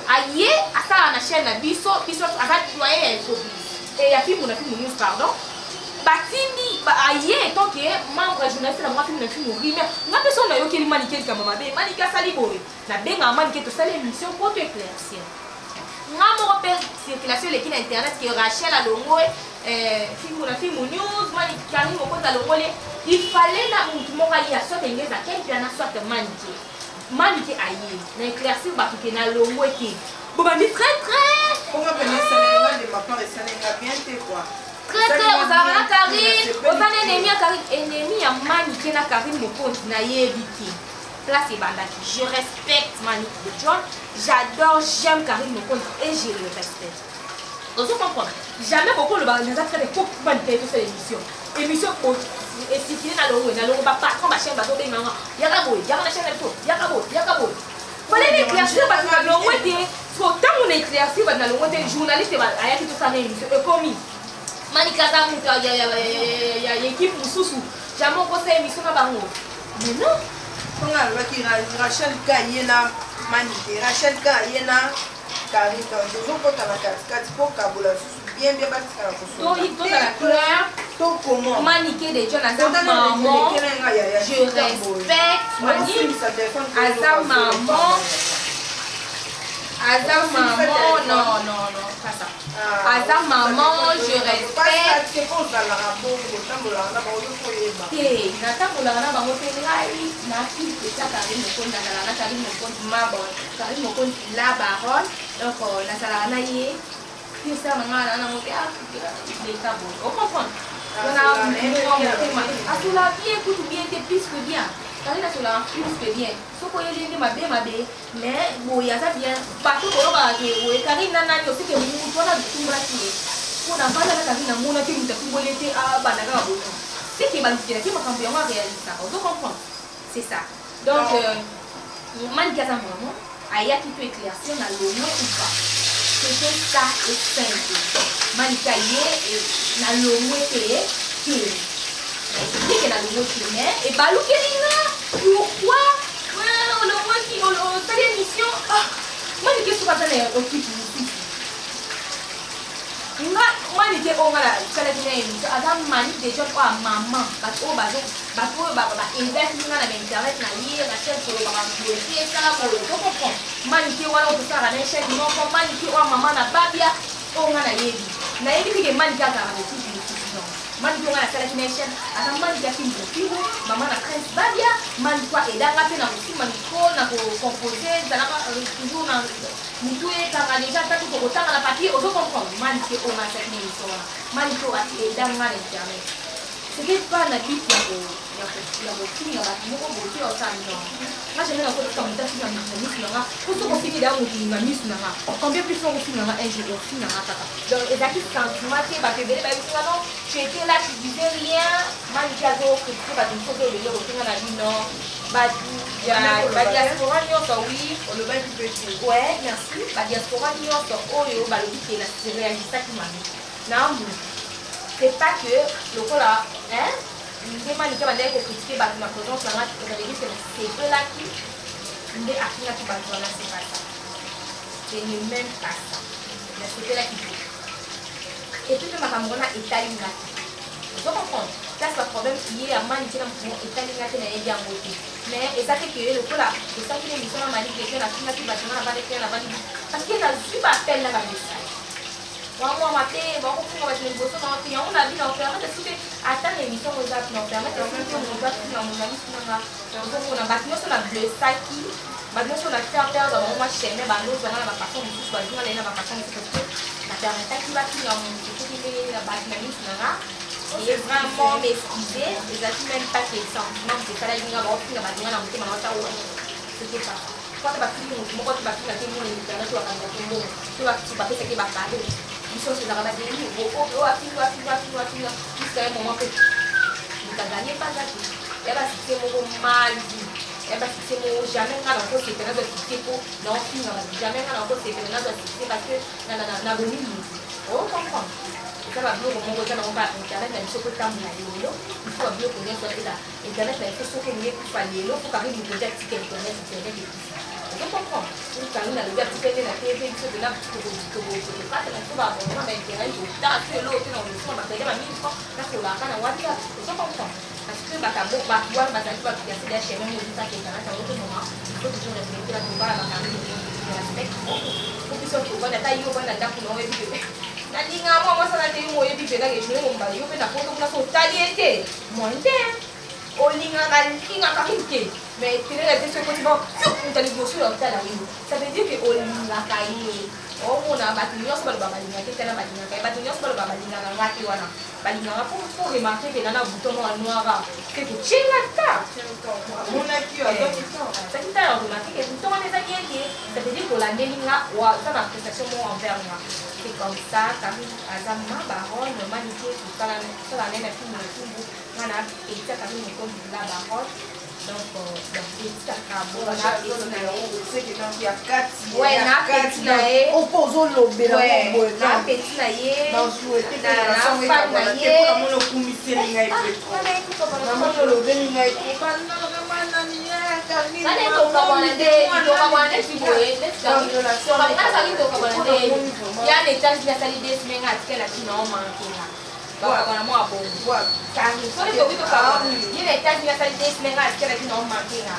aye asala na chaîne na biso, biso aza doyen ya Infobis, ya Fimbu na Fimbu News, pardon. Batindi aye tant que membre journaliste na mwa Fimbu na Fimbu rime. Nga mpe so nayokeli Manike likambo mabe, Manike asali boye, nabengaka Manike, tosali émission po to éclaircir. Nga moko mpe circulation eleki na internet ke Rachel alongwe Fimbu na Fimbu News, mani Karine Mokonzi alongoli. Il fallait na mutu moko aya, soit enge eza Ken Mpiana, soit Manike. Manike aye na éclaircir bato ke nalongwe te, bobandi très très. Mponga pene esalenga de ma part, esalenga bien te quoi. Très très, ozalaka na Karine, oza na ennemi ya Karine, ennemi ya Manike na Karine Mokonzi, nayebi te place ebandaki. Je respecte Manike de John, j'adore, j'aime Karine Mokonzi et je le respecte. Ozo comprendre, jamais bokoloba naza très po Manike tosala émission, émission esikile na longwe, na longwe. Bapatron bachaîne bazobenganga, yaka boye, yaka na chaîne na biso, yaka boye, yaka boye. Fallait na éclaircir bato na longwe te. So ntango na éclaircir bato na longwe te, journaliste ayaki tosala émission, ekomi Manike aza moto ya équipe mosusu, jamais okosala émission na bango. Mais non. Ntongo alobaki Rachel ka ye na Manike Rachel ka ye na Karine donc tozokota na katikati mpo kabola susu bien bien batikala kosolola clair to comment Manike de John aza maman je respecte Manike aza maman aza maman non non non pas ça ah, aza maman je respecte te natambolaka na bango te ngai nafili esa Karine Mokonzi nazalaka na Karine Mokonzi ma bon Karine Mokonzi la baronne donc euh, nazalaka na ye pesa na ngai na nango te leka boye ocomprendre wana motema asola bien kutu bien te plus que bien Karine asolaka plus que bien soki oyeli nde mabe mabe mais boye aza bien bato koyokaka ke boye Karine na nani oseke mutu wana atumbolaki ye mpo na vanda na Karine namona te moto atumboli ye te abanda kaka boye seke balukelaki makambo yango arealisaka ozo comprendre c'est ça donc euh, maniki aza vraiment ayaki to éclaircir na lomwe ou pas c'était ça et simple maniki aye na lomwe te te teke na lomwe te mais ebalukeli nga pourquoi olongwaki osali émission ah manike soki aza na okipe mosusu nga manike oyo nga nasalaki na émission aza manike de john oyo ya mama bato oyo bazo bato oyo baedaki nga na bainternet na ye rachel kolobaka boye te esala boye to comprendre manike wana oyo tosalaka na chaîne moko manike oyo mama na babia oyo nga nayebi nayebi te ke manike azalaka na ekipe mosusu non manike oyo nga nasalaki na chaîne aza manike ya fimbo fimbo mama na prince babia manike oyo aedanga mpe na kosimba micro na kocompose ezalaka euh, toujours na mutu ekanga deja ata kutu okotanga na papier ozo comprendre manike oyo nga asalaki na émission wana manike oyo aeda nga na internet c'était pas na but ya kofinga bato moko boye te osala non nga jamais nakotika moto afinga moto na misu na nga po soki ofingi deya moto na misu na nga combien plus fort ofinga nga un jour ofinga nga kaka donc ezalaki sentiment te bato ebele bayebisi nga non tu étais là tu disais rien manike azo critique bato mosusu ozolele kofinga na bino bato ya badiaspora nyonso oui olobaki mpe te ouais merci badiaspora nyonso oyo balobi ke na réagisaki mabe na mutu c'est pas que lokola hein nde manike bandaki kokritike bato na présence na nga ezaleli ke nasepelaki nde afingaki bato wana c'est pas ça ce n'est même pas ça nasepelaki te epuis mpe makambo wana etali nga te ozo comprendre place ba problème ye ya manike na moto moko etali nga te nayebi yango te mais eza te ke lokola tosalaki na émission na manike te nafingaki bato nga navandaki nga navandi parce que nazwi ba appel na ba message wamwa mabe bakofunga bato na liboso na te yango na bino permettre soki ata na émission ngo eza na permettre soki te moto afinga moto na misu nanga ozomona bato nyonso na blessaki bato nyonso na faire perdre bango mwa chemin banozwanga na bafaçon mosusu bazonga na ye na bafaçon mosusu parce que na permettaki bafinga moto soki ndenge na bato na misu nanga et vraiment m'excuser ezalaki même pas que sentiment moto esalaki nga baofinga bato nga na motema na ota c'était pas wana bafingi moto moko te bafinga te mona internet oyo bakanga te mbongo to bapesaki bakado biso nyonso ezalaka badeli oyo afinga afinga afinga afinga jusqu'à un moment mpe moto aganye mpanza te ya basuccès moko mal vu ya basuccès moko jamais nga nakosepela nazwa succès mpo naofinga bato jamais nga nakosepela nazwa succès parce que nabomi moto ocomprendre eza babiloko moko eza nango kaka internet na biso kotambola lelo ifo babiloko nyonso eza internet na biso soki elingi ekufa lelo fo Karine Mokonzi atika internet internet ekufa ozo comprendre soki Karine alobi atika nde na tv biso mpena tokokata na biso baabonnement ba internet totala so eloko te na kolosoma bakende ba 1000 francs nakolaka na whatsapp ozo comprendre parce que bato wana bazalaki bato ya sida chemin mozosaka internet yango tozoma il faut toujours respecter bato bala ba Karine Mokonzi je respecte beaucoup po biso tovanda ata yo ovanda ndako na oyebi ke nalinga mwa mwasi wana te yo moyebi mpenza ke journée mobimba yo mpe na poto kuna so otali ye te moyen te olingaka lingaka mingi te mais telela te soki ekoti ba moto ya liboso ya otala yo ça veut dire que olingaka ye omona bato nyonso baloba balingaka te tala balingaka ye bato nyonso baloba balingaka nga te wana balingaka po po remarke ke nana bouton moko noir te kotienga ta soki ta ya remarke ke bouton wana eza bien te ça veut dire kolandeli nga oza na appréciation moko envers nga c'est comme ça Karine aza ma baronne manike tosala Sala naye na fimbu na fimbu nga na petit ya Carine Mokonzi la baronne donc donc petit ya kabo na petit na ye ouais na petit na ye oko ozolobela boye na petit na ye na fan na ye namoni okumiseli ngai pe namoni olobeli ngai banda vraiment nani ye. Nani tokabwana nde tokabwana neti boye neti azali tokabwana nde ya na États-Unis asali deux semaines atikali na Chine aomankenga bakabwana mwa bongo Karine soki tokoki tokabwana ye na États-Unis asali deux semaines atikali na Chine aomankenga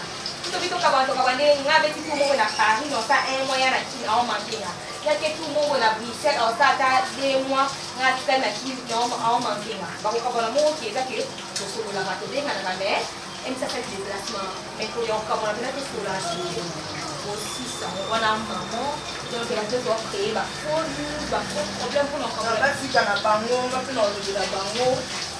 soki tokabwana tokabwana nde nga abeti tour moko na Paris nosa un mois ya na Chine aomankenga yake tour moko na Bruxelles aosa ata deux mois nga atikali na Chine aomankenga bakokabwana moko ke eza ke tosololaka tobenganaka mais MSA asali déplacement mais koya kokabwana mpena tosololaka sike osisa wana maman donc bato tocréer bafaux news bafaux problème mpona kokabwana. Batika na bango, nga mpe na kolobela bango.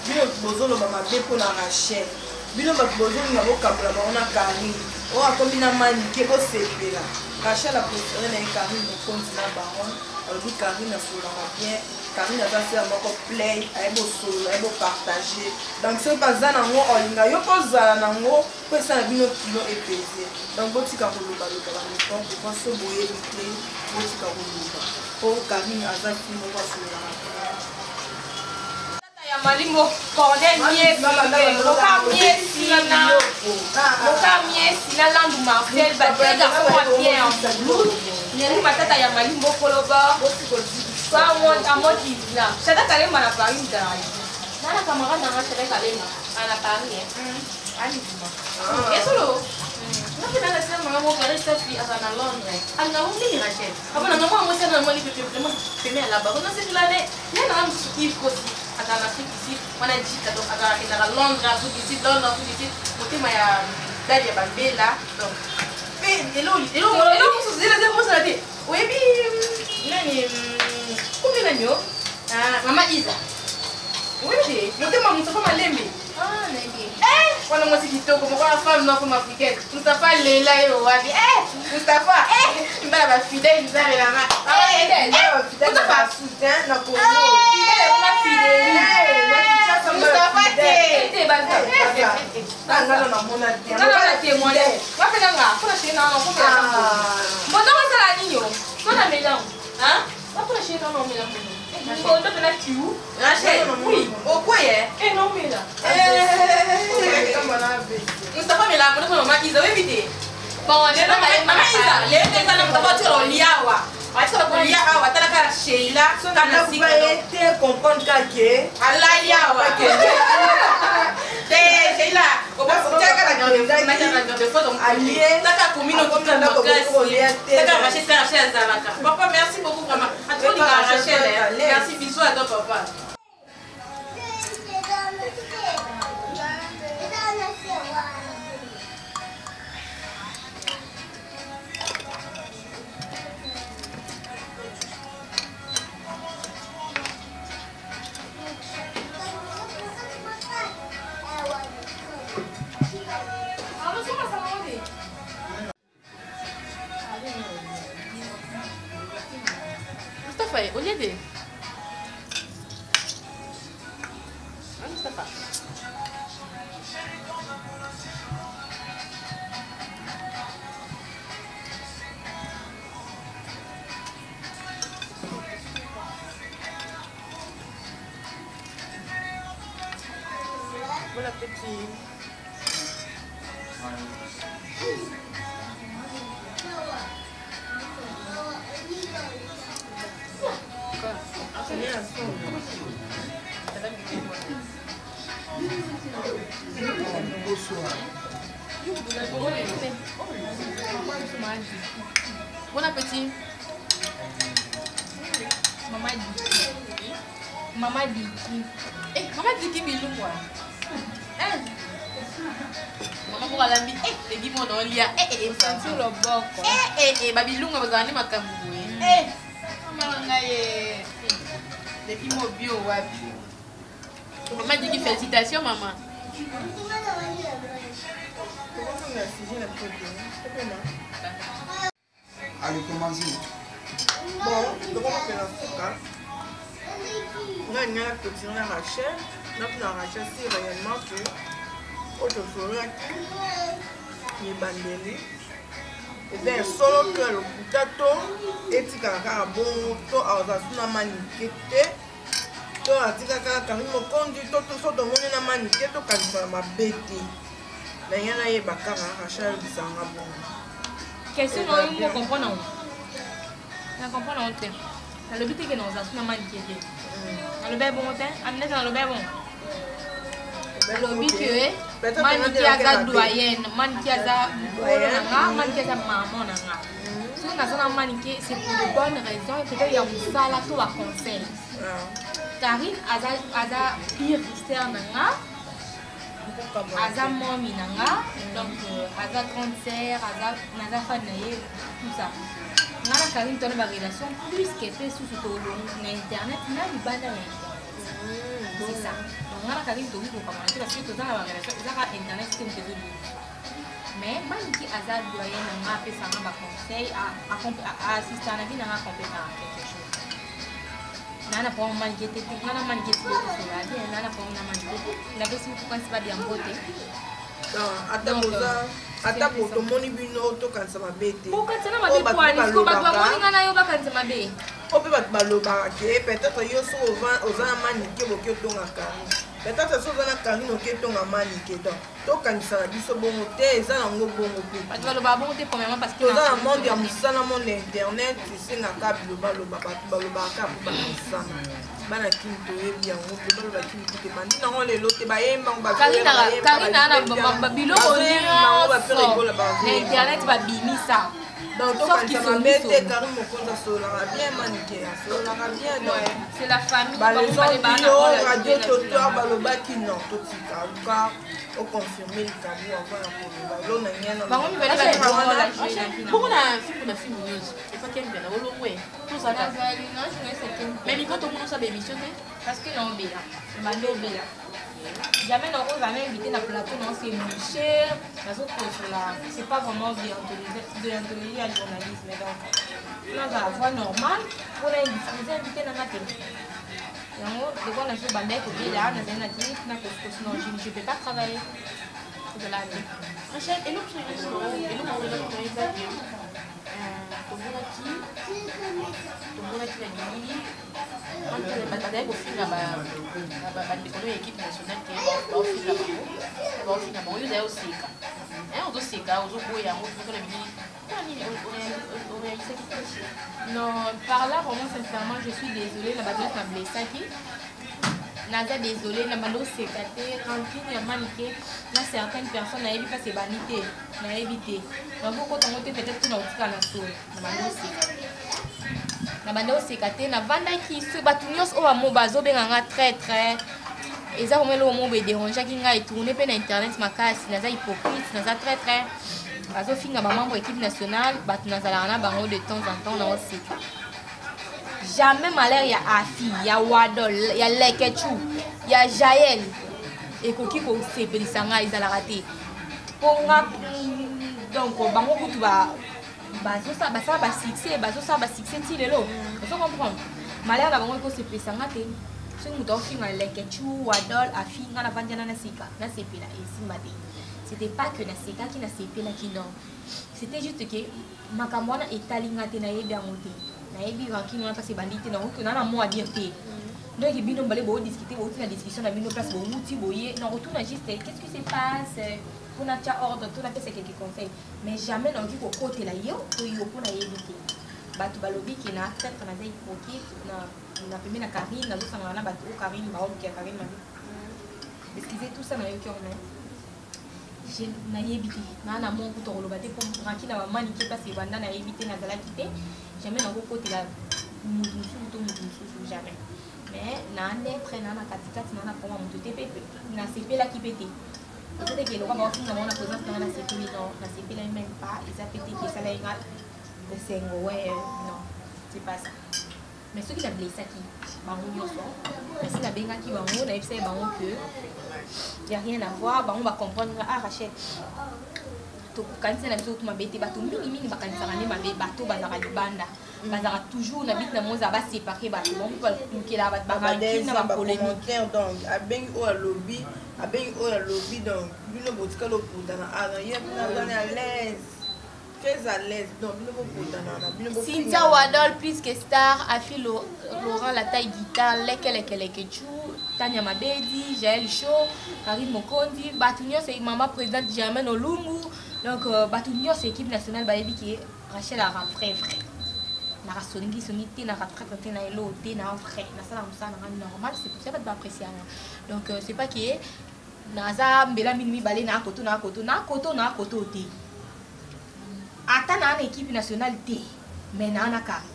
Bino bozoloba mabe mpona Rachel, bino bato bozolinga bokabola bango na Karine oyo akomi na Manike. Bosepela, Rachel apréféré na ye Karine Mokonzi na baron. Alobi Karine asololaka bien, Karine aza sœur moko play, ayebi osolola, ayebi opartage. Donc soki baza nango, olinga yo mpo ozala nango mpo esala bino kilo epese. Donc botika kolobaloba ba n'importe quoi. So boyebi te, botika koloba, mpo Karine aza fille moko asololaka bien. Ya Malimbo Cornel Miesi, Moka Miesi na Moka Miesi na Landu Marcel, ba deux garçons wa bien en blue. Neri Matata ya Malimbo Koloba amotizina Shada Kalemba na Paris mutala nana camarade nanga Shada Kalemba ana Paris anizima esolo. Ngapi nana sema mama moko Paris safi aza na Londres. Alinga ngo nini Rachel? Abona nga mwana mwasi ana mwali pepe vraiment peme alaba. Kona sepela ne ye na mosusu Yves Kosi azala na Afrique du Sud wana jika, donc azala akendaka Londres, Afrique du Sud, Londres, Afrique du Sud, motema ya dadi ya babela. Donc mpe elo elo mosusu eza mosala te. Oyebi nani kombi nani yo mama Isa, oyebi te motema Moustapha Malembe? Ah, nayebi. Wana mwasi kitoko moko ya femme noire, femme africaine. Moustapha lela ye owapi? Moustapha mbala bafidèle nzambe nanga. Moustapha soutien na Congo. Fidèle ekoma fidèle Moustapha te. Te baza. Ngana namona te. Nga na témoigner wape nanga mpona chéri nanga komela mbondo kosala nini o mpona melango mpona chéri nanga omela mbondo mpena kiu. Rachel, oui, okoye. E nomela. Moustapha mela mbondo mpona mama Isa, oyebi te? Bon, lelo mama Isa lelo te eza na Moustapha atikala kolia awa, atikala kolia awa. Talaka Sheila kana sika. Ye te comprendre kake. Alali awa te. Sheila Alie. Taka komino. Akomi na ndako kolia te. Taka Rachel, taka Rachel azalaka. Papa, merci beaucoup vraiment. Atolinga Rachel, eh. Merci, bisous à toi papa. Mustafa, olie te. Ah, Mustafa. Bon appétit. Bon appétit. Mama Diki, mama Diki. Eh, mama Diki bilungwa. Eh. Mama moko alambi eh lebi mo na olia eh eh eh. Sentir loboko. Eh eh eh, babilunga bazala nde makambo boye. Eh. Mama na ngai eh. Lebi mo bio wapi? Mama Diki, félicitations maman. Tokozonga sujet na biso te topema. Allez, commencez. Bon, tokomokela suka. Ngai ninga na clôture na Rachel, napuna Rachel si réellement que oyo tosololaki ebandeli eza ya solo to ya lokuta, to etikaka kaka bongo, to azala su na Manike te, to atika kaka Karine Mokonzi, to so tomoni na Manike tokanisa na mabe te. Na ngai nayeba kaka Rachel ayebisa nga bongo. Question na yo mo comprendre yango. Na comprendre yango te. Nalobi te ke na ozala suna manike te. Nalobi bongo te. Aminata nalobi bongo. Nalobi ke manike aza doyenne, manike aza mokolo na nga, manike aza maman na nga. Soki naza na manike, c'est pour de bonnes raisons, peut-être ya mosala to ba conseil. Karine aza aza pire sœur na nga. Aza momi na nga, donc aza grande sœur, aza naza fan na ye, tout ça. Nga na Karine tona ba relation plus que pe susu tolongo na internet na libanda ya internet. C'est ça. Donc nga na Karine tokoki kokamwana te parce que toza na ba relation eza kaka internet te moto ezolingisa. Mais Maniki aza doyen na nga, apesa nga ba conseil, assista na vie na nga compétent quelque chose. Nga na problème Maniki te, nga na Maniki te tosola bien, nga na problème na Maniki te. Napesi kukanisi ba biambo te. Ata boza ata bo tomoni bino tokanisa mabe te. Bokanisa na mabe poani, siko bato bamoni nga na yo bakanisa mabe. Oyo mpe bato balobaka ke peut-être yo soki oza na Manike boki otonga Karine. Peut-être soki oza na Karine oki otonga Manike. Donc tokanisa na biso bongo te, eza nango bongo mpe. Bato balobaka bongo te premièrement parce que toza na monde ya mosala, monde ya internet, esengaka bilobaloba, bato balobaka mpo bamesana. Bana Kini toyebi yango, bilobaloba Kini te bandi nango lelo te, bayemba yango, Karine na biloko nyonso na internet babimisa. Donc tokanisa mabe te, Karine Mokonzi asololaka bien, Manike asololaka bien, donc c'est la famille. Balezon radio trottoir balobaki non, totika luka oconfirme likambo avant ya koloba lo na ngai. Bango mibale ba bongo na film na film news efaki mbela olongwe tozaka mais miko tomona osala émission te parce que naobela, bandi obela, jamais nakozala invité na plateau. Non, c'est moucher nazokosola, c'est pas vraiment déontologie ya journalisme. Donc nazala voix normale mpona indisposer invité nanga te. Yango dekoa nazobanda kobela, nazali na clinique na koskosi, non, je peux pas travailler, ozala te. Rachel, eloko nyonso eloko eloko eza ke tomonaki na bilili bazali kofinga bandeko no ya équipe nationale ke baofinga bango, baofinga bango, yo ozali oseka, ozoseka, ozoboya yango na bilili, mpona nini oréagisaki te? Non, par là vraiment sincèrement je suis désolée na bato nyonso na blessaki, naza désolée. Na bando oseka te, rancune ya Manike na certaines personnes nayebi mpasi ebandi te, nayebi te, nakokota yango te, peut-être mpona kotika na soni. Na bando oseka, na banda oseka te, navandaki so bato nyonso oyo bamo bazobenga nga traître, eza vraiment eloko moko edérangeaki ngai, etourne mpe na internet makasi. Naza hypocrite, naza traître, bazofinga bamembre équipe nationale, bato nazalaka na bango de temps en temps, naoseka. Jamais malheur ya Afi, ya Wadol, ya Lekechu, ya Jael ekoki kosepelisa ngai, ezalaka te mpo nga. Donc bango kutu basala basuccès, bazosala basuccès ti lelo, ozo comprendre? Malheur na bango ekosepelisa nga te. Soki moto aofinga Lekechu, Wadol, Afi, nga navandi wana naseka, nasepela, esimba te. C'était pas que nasekaki, nasepelaki, non, c'était juste que makambo wana etali nga te, nayebi yango te, nayebi rancune wana mpasi ebandi te, nakoki na mot à dire te. Donc bino mbale boodiscute, bouti na discussion na bino, place bowuti boye, nakotuna juste qu'est-ce qui se passe mpona tia ordre to napesa quelques conseils, mais jamais nakoki kokotela yo to yo mpo nayebi te. Bato balobi ke na peut-être naza hypocrite na pembe na Karine, nazosangana na bato oyo Karine baoluki ya Karine mabe. Excusez, tout ça nayoki yango, mais nayebi te, naa na moko kuta koloba te mpo rancune na bamanike mpasi ebanda, nayebi te, nazalaki te. Jamais nakokotela motu mosusu to motu mosusu, jamais. Mais na neutre, naa na katikati, naa na koma motu te mpe nasepelaki mpe te. Eza te ke lokwa baofinga bango na présence nanga nasepeli, non, nasepelaki même pas. Eza pe te ke esalaki nga esengo, ouais, non, c'est pas ça. Mais soki nablessaki bango nyonso, nasi nabengaki bango, nayebisaki bango que y a rien à voir. Bango bacomprendre nga: ah Rachel, tokanisa na biso kutu mabe te. Bato mingimingi bakanisaka nde mabe, bato bazalaka libanda, bazalaka toujours na bit na mo, ozala basépare bato, bango mpe balukelaka bato barancune na bapolémique. Donc abengi oyo alobi, abengi oyo alobi, donc bino botikali oputana ana ye mpena azani à l'aise, très à l'aise, donc bino boputana na bino. Cynthia Wadol plus que star, Afi Laurent la taille guitare, leke leke leke chou. Tania Mabedi, Jael Show, Karine Mokonzi, bato nyonso, mama présidente Germaine Olungu. Donc euh, bato nyonso équipe nationale bayebi ke Rachel ara vrai vrai. Naka songi songi te, naka traître te, na elo te, na vrai. Nasala mosala na nga normal, c'est pour ça bato ba apprécier nga. Donc euh, c'est pas que naza mbela minu mibale na koto na koto na koto na koto te. Ata na na équipe nationale te, mais na na Karine.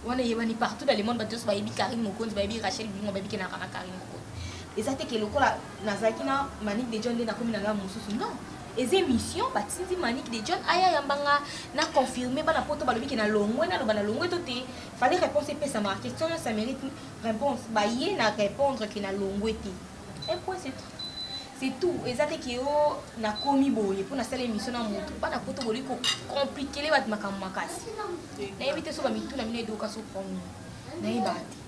Wana eyebani partout dans le monde, bato nyonso bayebi Karine Mokonzi, bayebi Rachel Bilongo, bayebi ke naka na Karine Mokonzi. Eza te ke lokola nazalaki na Manick de John nde nakomi na ngambo mosusu. Non, eza émission batindi Manick de John aya yambanga na confirmer bana poto balobi ke na longwe, naloba na longwe to te. Fallait réponse epesamaka, question nyonso ça mérite réponse. Baye na répondre ke na longwe te. Un point c'est tout. C'est tout. Eza te ke yo nakomi boye mpo nasala émission na motu. Bana poto bolingi kocompliquer bato makambo makasi. Nayebi te so bamituna bino edoka so prendre. Nayebaka te.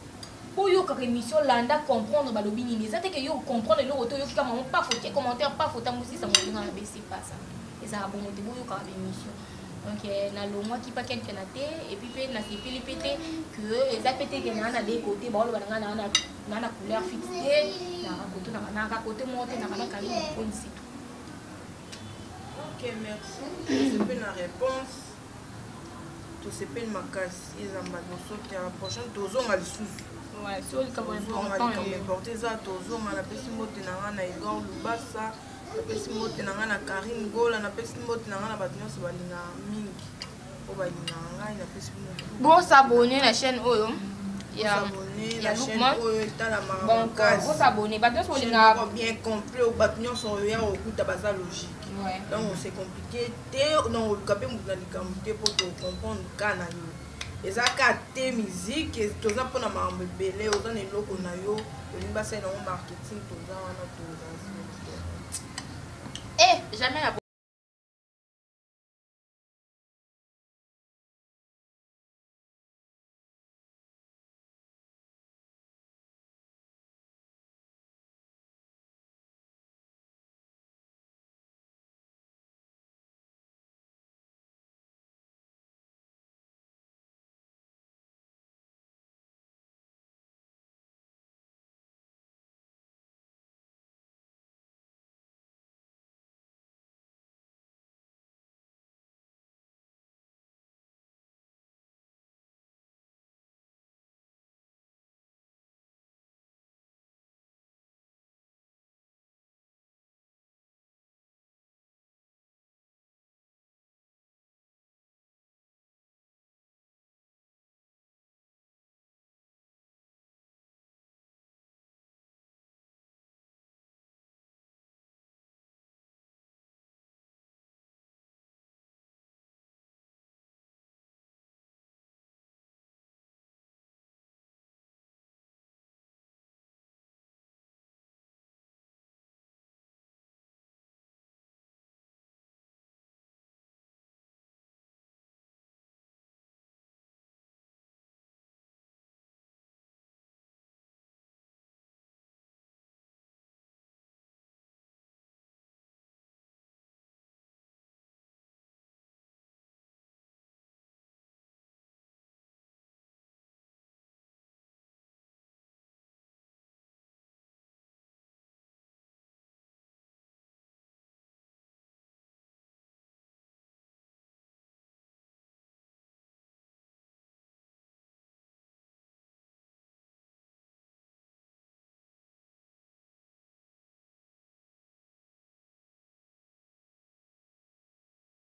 Boyokaka émission, landa comprendre balobi nini. Eza te ke yo comprendre eloko te, oyoki kaka mamo paf otie commentaire paf otambwisisa moninga na besi pasa. Ezalaka bongo te, boyokaka baémission. Donc nalongwaki pa quelque na te, et puis mpe nasepeli mpe te que eza mpe te ke naa na deux côté baoloba na ngai naa na couleur fixe te, naka koto naka kote moko te, naka na Karine Mokonzi, c'est tout. Ok, merci. Tosepeli na réponse, tosepeli makasi. Ezamba liboso ya prochaine tozonga lisusu. Ouais, so likambo tozonga important. Likambo important eza tozonga. Napesi mbote na ngai na Igor Lubasa, napesi mbote na ngai na Karine Gola, napesi mbote na ngai na bato nyonso balingaka mingi oyo balingaka ngai, napesi bino. Bosabonner na chaîne oyo ya Bosabonner ya na chaîne Lukman. oyo etalamaka Donc makasi. bosabonner, bato nyonso Chaîne bolingaka moko bien complet oyo bato nyonso oyo ya kokuta baza logique. Donc c'est compliqué te, donc oluka mpe moto na likambo te mpo tocomprendre ka na yo. Eza ka te musique, toza mpona makambo ebele. Oza na eloko na yo, olingi basala yango marketing, toza wana, toza Eh, jamais na